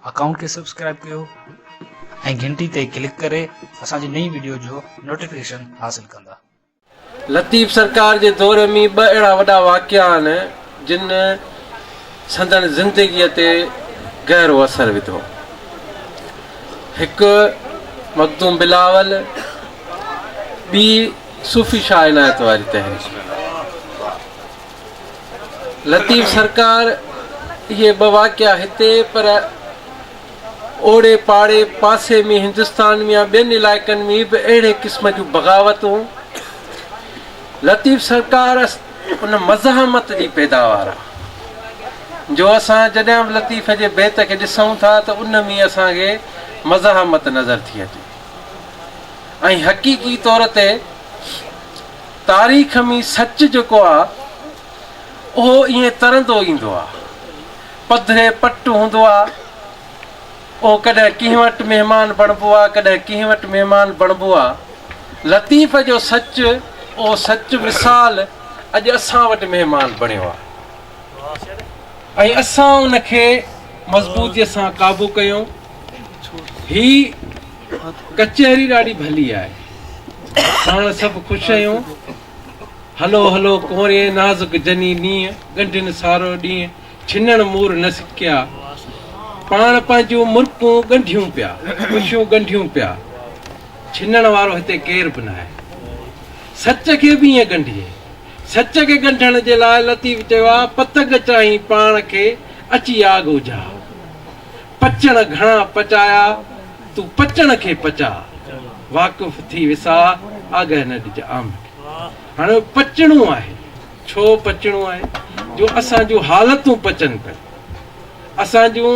Account کي subscribe ڪيو ۽ گهنٽي تي ڪلڪ ڪري اسان جي نئين وڊيو جو نوٽيفڪيشن حاصل ڪندا. لطيف سرڪار جي دور ۾ ٻه اهڙا وڏا واقعا آهن جن سندن زندگيء تي گهرو اثر وڌو. هڪ مخدوم بلاول، ٻي صوفي شاهه عنايت واري تحريڪ. لطيف سرڪار اهي ٻه واقعا هتي پر اوڙي پاڙي پاسي ۾ هندستان ۾ يا ٻين علائقن ۾ به اهڙي قسم جون بغاوتون لطيف سرڪار ان مزاحمت جي پيداوار آ جو اسان جڏهن به لطيف جي بيت کي ڏسون ٿا ته ان ۾ اسان کي مزاحمت نظر ٿي اچي ۽ حقيقي طور تي تاريخ ۾ سچ جيڪو آ اهو ائين ترندو ايندو آ. پڌري پٽ هوندو آ. اهو ڪڏهن ڪنهن وٽ مهمان بڻبو آ ڪڏهن ڪنهن وٽ مهمان بڻبو آ. لطيف جو سچ اهو سچ مثال اڄ اسان وٽ مهمان بڻيو آ ۽ اسان ان کي مضبوطيء سان قابو ڪيون. هي ڪچهري ڏاڍي ڀلي آهي. پاڻ سڀ خوش آهيون. هلو هلو ڪورين نازڪ جني نينهن، ڳنڍين سارو ڏينهن، ڇنڻ مور نه سکيا. پاڻ پنهنجون مرڪون ڳنڍيون پيا، خوشيون ڳنڍيون پيا. ڇنڻ وارو هتي ڪير به ناهي. سچ کي به ائين ڳنڍجي. سچ کي ڳنڍڻ جي لاء لطيف چيو آهي، پتنگ چاهين پاڻ کي، اچي آگ اجهاء. پچڻ گهڻا پچايا، تون پچڻ کي پچاء، واقف ٿي وساء، آگهه نه ڏج عام کي. هاڻي اهو پچڻو آهي. ڇو پچڻو آهي؟ جو اسان جون حالتون پچن پيون. اسان جون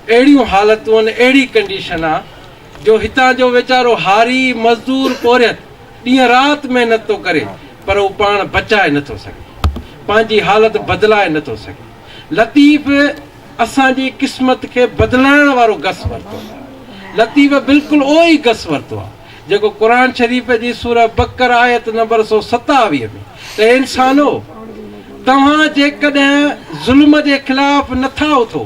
اهڙيون حالتون آهن، اهڙي ڪنڊيشن آ جو هتان جو ويچارو هاري، مزدور، پورهيت ڏينهن رات محنت ٿو ڪري پر هو پاڻ بچائي نٿو سگهي. پنهنجي حالت بدلائي نٿو سگهي. لطيف اسان جي قسمت کي بدلائڻ وارو گس ورتو آهي. لطيف بلڪل اهو ئي گس ورتو آهي، جيڪو قرآن شريف جي سوره بقره آيت نمبر 127 ۾ ته اي انسانو! توهان جيڪڏهن ظلم جي خلاف نه ٿا اٿو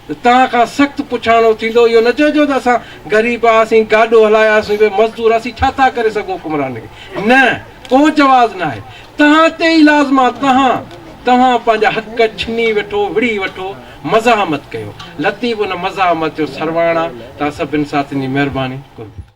ته توهان کان سخت پڇاڻو ٿيندو. اهو نه چئجو ته اسان غريب هئاسين، گاڏو هلاياسين، اهي مزدور اسين ڇا ٿا ڪري سگهون حڪمرانن کي؟ نه، ڪو جواز ناهي. توهان تي ئي لازم آ تهان توهان پنهنجا حق ڇني وٺو وڙهي وٺو مزاحمت ڪيو لطيف ان مزاحمت جو سرواڻ آ توهان سڀن ساٿين جي مهرباني قرب.